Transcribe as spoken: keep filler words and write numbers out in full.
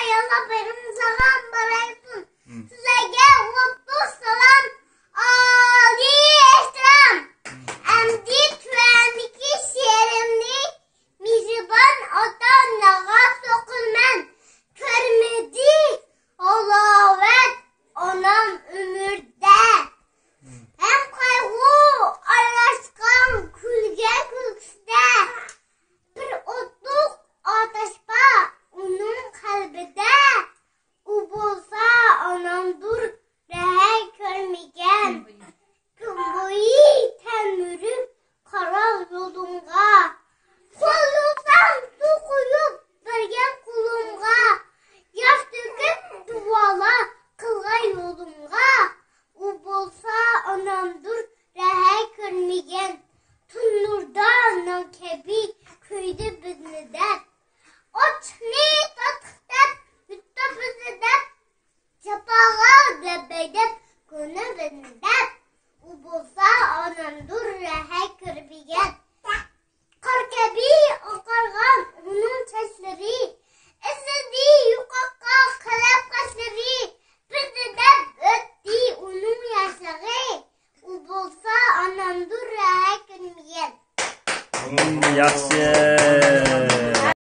ئاياللار بايرىمىڭىزغا مۇبارەك بولسۇن. سىلەرگە ئوتتۇز سالام، ئالىي ئېھتىرام. ئەمدى تۆۋەندىكى شېئىرىمنى مېھرىبان ئاتا-ئانىغا سوقىمەن. كۆرمىدى ھالاۋەت ئانام ئۆمرىدە، ھەم قايغۇ ئارىلاشقان كۈلگە كۈلكىسىدە. بىر ئوتلۇق ئاتەش بار ئۇنىڭ قەلبىدە. ئۇ بولسا ئانامدۇر رەھەي كۆرمىگەن. كۈن بويى تەلمۈرۈپ قارار يولۇڭغا. قول يۇسام سۇ قۇيۇپ بەرگەن قولۇمغا. ياش تۆكۈپ دۇئالار قىلغان يولۇمغا. ئۇ بولسا ئانامدۇر رەھەي كۆرمىگەن. تونۇردا نان كەبى كۆيدى بىزنى دەپ. ئاچلىقنى تاتلىق دەپ، يۇتتى بىزنى دەپ. جاپاغا لەببەي دەپ، كۆنۈپ بىزنى دەپ. ئۇ بولسا ئانامدۇر رەھەي كۆرمىگەن. قار كەبى ئاقارغان ئۇنىڭ چاچلىرى، ئېزىلدى يوقاققا قاراپ قاشلىرى. بىزنى دەپ ئۆتتى ئۇنىڭ ياشلىقى. ئۇ بولسا ئانامدۇر رەھەي كۆرمىگەن. ياخشى.